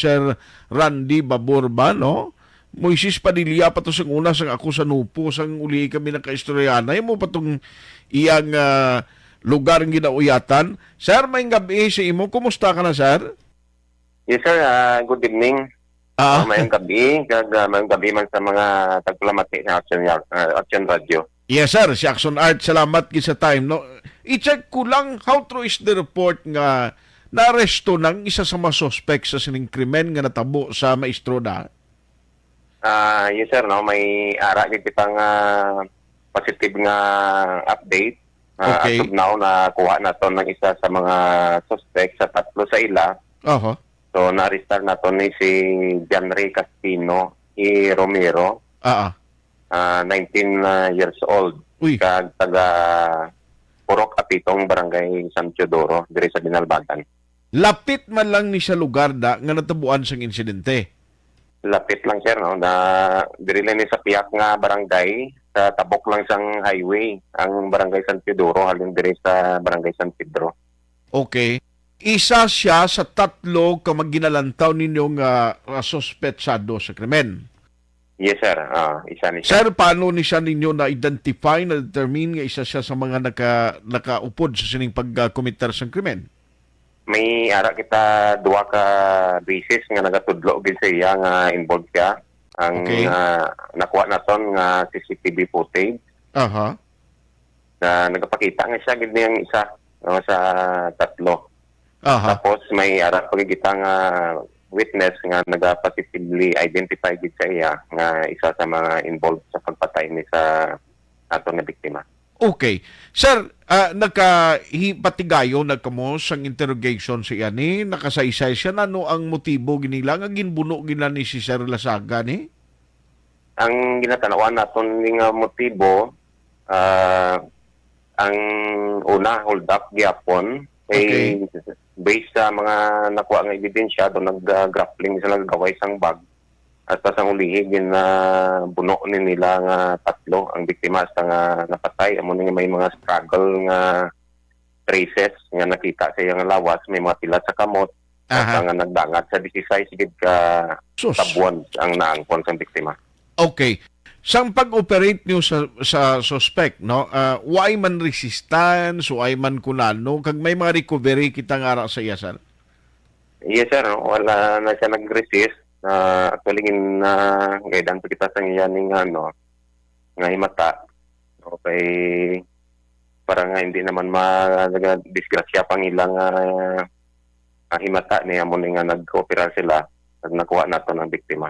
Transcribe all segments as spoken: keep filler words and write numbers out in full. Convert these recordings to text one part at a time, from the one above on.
Sir Randy Babor ba, no? Moises Padilla pa to sang una, sang ako sa Nupo, sang uli kami nakaistoryahanay mo pa tong iyang, ah, lugar nga ginauyatan. Sir, maayong gabi sa imo. Kumusta ka na, sir? Yes, sir. Ah, good evening. Ah. Ah, maayong gabi, kag, ah, maayong gabi man sa mga tagpalamati sa Action, ah, Action Radio. Yes, sir. Si Action Art, salamat gid sa time, no? I-check ko lang, how true is the report nga naaresto nang isa sa mga suspect sa sining krimen nga natabo sa Maestroda? Ah, yes, sir, no? May ara gid kita nga positive nga update. Ah, Okay. As of now, nakuha nato ng isa sa mga suspect sa tatlo sa ila. Aha. So, naarestar nato ni si John Ray Castino E. Romero, Ah, ah. ah, nineteen, ah, years old, Uy. kag taga Purok Apitong, Barangay San Teodoro, diri sa Binalbagan. Lapit man lang ni sa lugar da nga natabuan sang insidente. Lapit lang, sir, no? Na, diri lang ni sa piyak nga barangay, sa tabok lang sang highway, ang Barangay San Teodoro, halin diri sa Barangay San Pedro. Okay. Isa siya sa tatlo ka maginalantaw ninyo nga, ah, suspetsado sa krimen. Yes, sir. Ah, isa ni siya. Sir, paano ni siya ninyo na-identify, na-determine nga isa siya sa mga naka-, nakaupod sa sining pagkometer sang krimen? May ara kita duha ka beses nga nagatudlo gid sa iya nga involved siya. Ang, Okay. ah, nakuha naton nga C C T V footage Aha. na nagapakita nga siya gid niyang isa, no, sa tatlo. Aha. Tapos may ara pa gid kita nga witness nga naga-positively identify gid sa iya nga isa sa mga involved sa pagpatay ni sa aton nga biktima. Okay. Sir, ah, nakahipatigayon na kamo sang interrogation sa iya ni? Nakasaysay siya? Nano ang motibo ginila nga ginbuno gina ni si Sir Lasaga ni? Ang ginatanawan naton ni nga motibo, ah, ang una, hold up gyapon. Kay Okay. based sa mga nakuha nga ebidensya, do nag, ah, grappling sila, nagaway sang bag. Hasta sang ulihi, gin, ah, buno ni nila nga tatlo ang biktima hasta nga napatay. Amo ni nga may mga struggle nga traces nga nakita sa iya nga lawas, may mga pilat sa kamot, Aha. hasta nga nagdangat sa disisais gid ka Sus. Tabuan ang naangkon sang biktima. Okay. Sang pag-operate niyo sa, sa suspect, no? Ah, way man resistance, way man kunano, kag may mga recovery kita nga ara sa iya, sir? Yes, sir. Wala na siya nag-resist. Ah, actually, gin, ah, guidean pa kita sa iya ning, ano, nga himata. Okay. Para nga hindi naman ma-, disgrasya pang ilang, ah, ah, himata ni amo ni nga nag-operar sila. Nag-, nakuha nato ng biktima.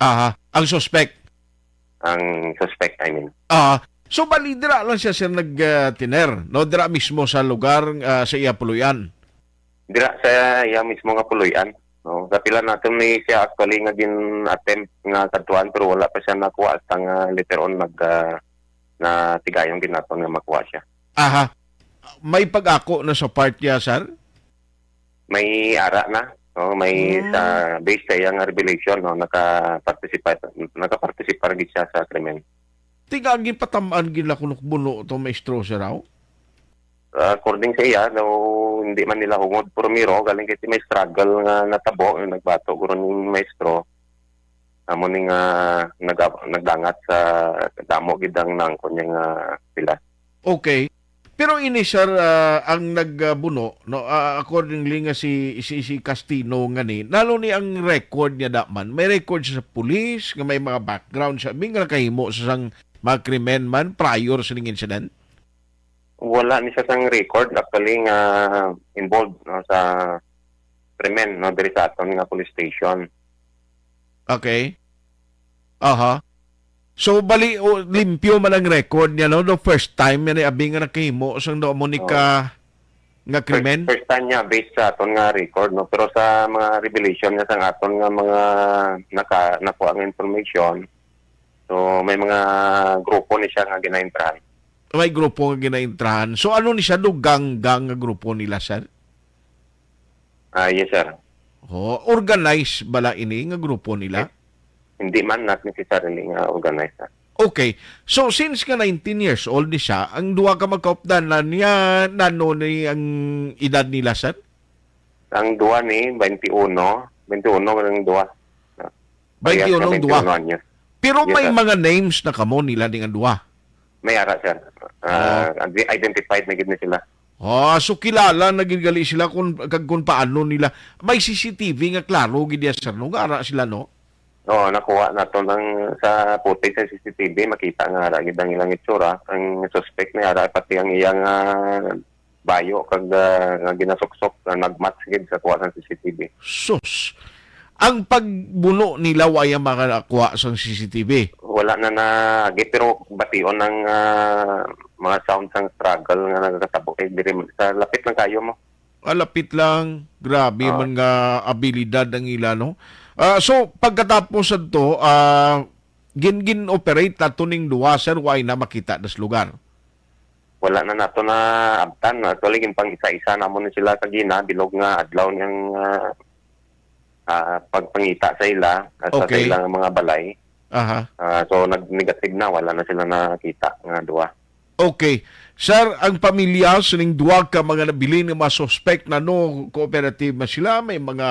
Aha. Ang suspect? Ang suspect, I mean. Ah, so bali dira lang siya, sir, nag, ah, tiner, no? Dira mismo sa lugar, ah, sa iya puloy-an? Dira sa iya mismo nga puloy-an, no? Sa pila naton ni siya actually nga gin-attempt nga kadtuan, pero wala pa siya nakuha hasta nga later on nag, ah, natigayon gid naton nga makuha siya. Aha. May pag-ako na sa part niya, sir? May ara na, no? May Hmm. sa, based sa iya nga revelation, no? Naka-participate, naka-participar gid siya sa krimen. Tiga ginpatam-an gid na kuno buno to, maestro, sir, aw? Ah, according sa iya, daw hindi man nila hungod primero, galing kasi may struggle nga natabo, yung nagbato guro ning maestro. Amo ni nga nag-, nagdangat sa damo gid ang naangkon niya nga pilat. Okay. Pero ini, sir, ah, ang nagbuno, no, ah, accordingly nga si, si, si Castino nga ni, nalo ni ang record niya da man. May record siya sa pulis, nga may mga background siya, may nga nakahimo sa sang mga krimen man prior sa ning incident? Wala ni siya sang record, actually, nga involved, no, sa krimen, no, diri sa aton nga police station. Okay. Aha. So, bali, o, limpyo man ang record niya, no? The first time niya ni abi nga nakahimo sang do mo ni Oo. ka nga First, krimen? first time niya, based sa aton nga record, no? Pero sa mga revelation niya sa aton nga mga naka-, nakuha nga information, so, may mga grupo ni siya nga ginaintrahan. May grupo nga ginaintrahan. So, ano ni siya, do? Gang-gang nga grupo nila, sir? Ah, yes, sir. Oh, organized bala ini nga grupo nila? Eh, hindi man, not necessarily nga organized, sir. Okay. So, since nga nineteen years old ni siya, ang duha ka magkaupdanan niya, nano ni ang edad nila, sir? Ang duha ni, twenty-one, Twenty-one ang duha. Parehas nga twenty-one anyos. Pero may mga names na kamo nila ning duha? May ara, sir. Ah, adi-, identified na gid ni sila. Ah, so kilala na gid gali sila kung, kag kung paano nila. May C C T V nga klaro gid ya, sir, no? Nga ara sila, no? Oo, nakuha naton ang sa footage sa C C T V, makita nga ara gid ang ilang itsura. Ang suspect may ara pati ang iyang, ah, bayo kag, ah, nga ginasuksok nga nag-match gid sa kuha sa C C T V. Sus! Ang pagbuno nila, wa ya makakuha sang C C T V? Wala na naagi, pero bation ang, ah, mga sound sang struggle nga nagkatabo kay diri man, sa lapit lang kayo mo. Ah, lapit lang. Grabe man nga abilidad ang ila, no? Ah, so, pagkatapos adto, ah, gin-, gin-operate nato ning duha, sir, wa na makita das lugar? Wala na nato na abtan. Actually, ginpang-isa-isa namon ni sila sa gina, bilog nga adlaw niyang, ah, ah, pagpangita sa ila, ah, sa, sa Okay. ilang mga balay. Aha. Ah, so, nag-negative na, wala na sila nakita nga duha. Okay. Sir, ang pamilya sining duha ka mga nabilin nga mga suspect, nano, cooperative man sila? May mga,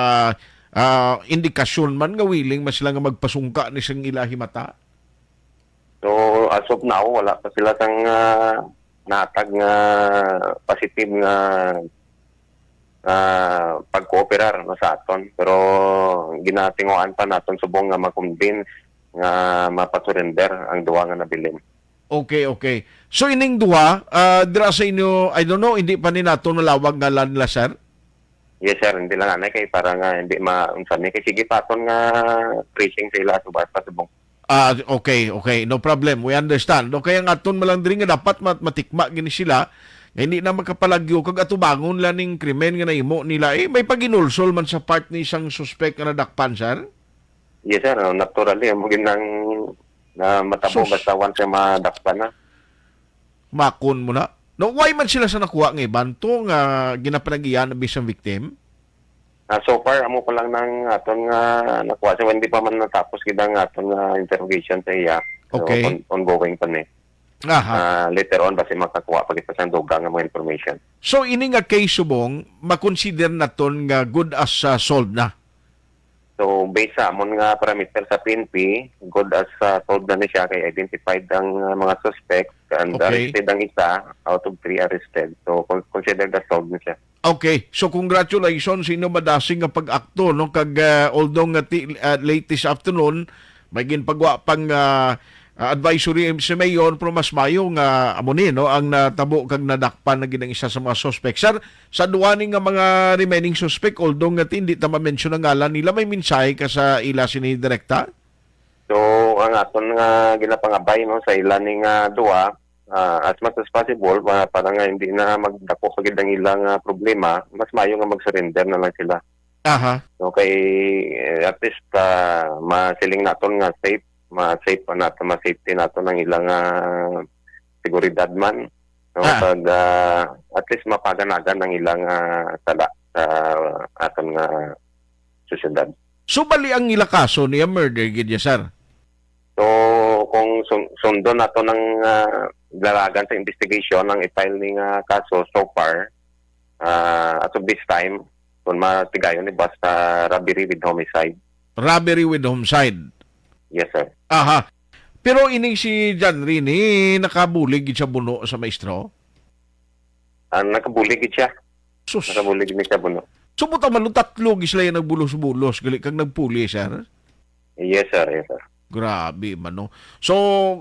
ah, indikasyon man nga willing man sila nga magpasungka ni sang ila himata? So, as of now, wala pa sila sang, ah, natag nga positive nga, ah, pagkooperar, no, sa aton. Pero ginatinguhaan pa naton subong nga ma-convince nga mapasurrender ang duha nga nabilin. Okay, okay. So, ining duha, ah, dira sa inyo, I don't know, hindi pa ni nato nalawag ngalan nila, sir? Yes, sir. Hindi lang anay kay para nga hindi ma-, unsa ni. Kay sige pa aton nga tracing sa ila, subat pa subong. Ah, okay, okay. No problem. We understand. Okay, ang aton man lang diri nga dapat mat-, matikma gini sila nga hindi na makapalagyo kag atubangon lang ning krimen nga nahimo nila. Eh, may paginulsol man sa part ni isang suspect nga nadakpan, sir? Yes, sir. Oh, naturally, amo gid nang na matabo Sus. basta once nga madakpan na. Makon mo na. No, why man sila sa nakuha nga iban to nga ginapanag-iya na bisan victim? Ah, so far, amo pa lang nang aton nga nakuha. So, hindi pa man natapos gid ang aton nga interrogation sa iya. So, Okay. on-, ongoing pa ni. Aha. Ah, later on, basi makakuha pa kita sa dugang nga mga information. So, ini nga case subong, makonsider naton nga good as, ah, solved na? So, based sa amon nga parameter sa P N P, good as, ah, solved na ni siya kay identified ang, ah, mga suspect and Okay. arrested ang isa out of three arrested. So, con-, considered as solved na siya. Okay. So, congratulations sa inyo madasig nga pag-akto, no? Kag, ah, although nga ti-, ah, late this afternoon, may ginpagwa pang, ah, ah, advisory si Mayor, pero mas mayo nga amo ni, no, ang natabo kag nadakpan na gid ang isa sa mga suspect. Sir, sa duha ni nga mga remaining suspect, although nga ti-, hindi ta ma-mention ang ngalan nila, may mensahe ka sa ila sini direkta? So, ang aton nga ginapangabay, no, sa ila ni nga duha, ah, as much as possible, pa-, para nga hindi na magdako pa gid ang ilang, ah, problema, mas mayo nga mag-surrender na lang sila. Aha. So, kay, eh, at least, ah, masiling naton nga safe, ma-safe pa naton, ma-safety naton ang ilang, ah, seguridad man, no? Ah. Kag, ah, at least mapaganagan ang ilang, ah, sala sa aton nga sosyedad. So, bali ang ila kaso niya, murder gid niya, sir? So, kung sun-, sundon nato ng, ah, dalagan sa investigation, ang i-file ni nga kaso so far, ah, as of this time, kung matigayon ni, basta robbery with homicide. Robbery with homicide? Yes, sir. Aha. Pero ini si John Rene, nakabulig gid sa buno sa maestro? Ah, nakabulig gid siya. Sus. Nakabulig gid siya buno. So, buta man, tatlo gid sila yung nagbulos-bulos, gali kag nagpuli, sir? Yes, sir. Yes, sir. Grabe man, no? So,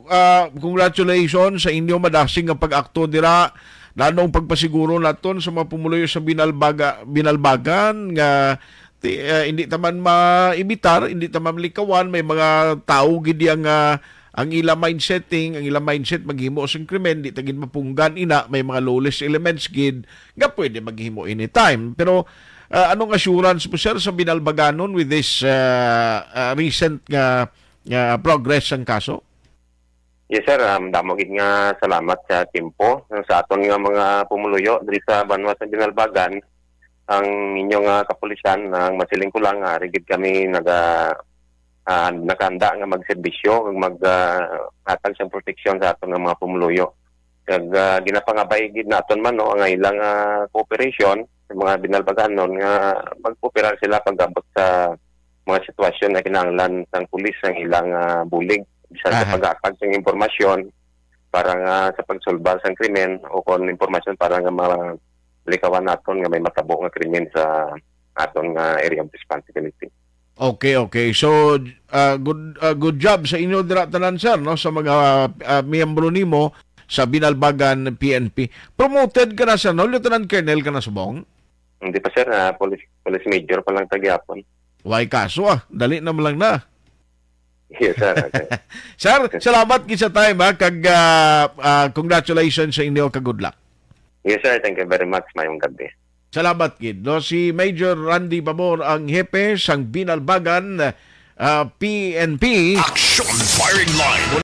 ah, congratulations sa inyo madasig nga pag-akto dira. Nanong pagpasiguro naton sa mga pumuluyo sa Binalbaga-, Binalbagan nga ti-, ah, hindi ta man maibitar, hindi ta man malikawan, may mga tao gid yang, ah, ang ila mindsetting, ang ila mindset maghimo sing krimen, di ta gid mapunggan ina, may mga lawless elements gid nga pwede maghimo anytime. Pero, ah, anong assurance mo, sir, sa Binalbaganon with this, ah, ah, recent nga, nga progress sang kaso? Yes, sir. Um, damo gid nga salamat sa tiyempo sa aton nga mga pumuluyo diri sa banwa sa Binalbagan. Ang inyo nga kapulisan, ang masiling ko lang, ari gid kami naga-, ah, nakahanda nga magserbisyo, mag, ah, hatag siyang proteksyon sa aton nga mga pumuluyo. Kag, ah, ginapangabay gid naton man, no, ang ilang, ah, cooperation sa mga Binalbaganon nga magkooperar sila pag-abot sa mga sitwasyon na kinahanglan sang pulis ang ilang ah, bulig bisan sa Aha. pag-aatag sang impormasyon para nga sa pagsulbar sang krimen o kon impormasyon para nga malikawan naton nga may matabo nga krimen sa aton nga area of responsibility. Okay, okay. So, ah, good ah, good job sa inyo dira tanan, sir, no, sa mga ah, miyembro nimo sa Binalbagan P N P. Promoted ka na, sir, no? Lieutenant Colonel ka na subong? Hindi pa, sir, ah, police police major pa lang ta gihapon. Way kaso ah, dali na man lang na. Yes, sir. Okay. Sir, salamat gid sa time ha, kag ah, ah, congratulations sa inyo, kag good luck. Yes, sir. Thank you very much. Mayong gabi. Salamat gid, no? Si Major Randy Pabor ang hepe sang Binalbagan ah, P N P. Action Firing Line.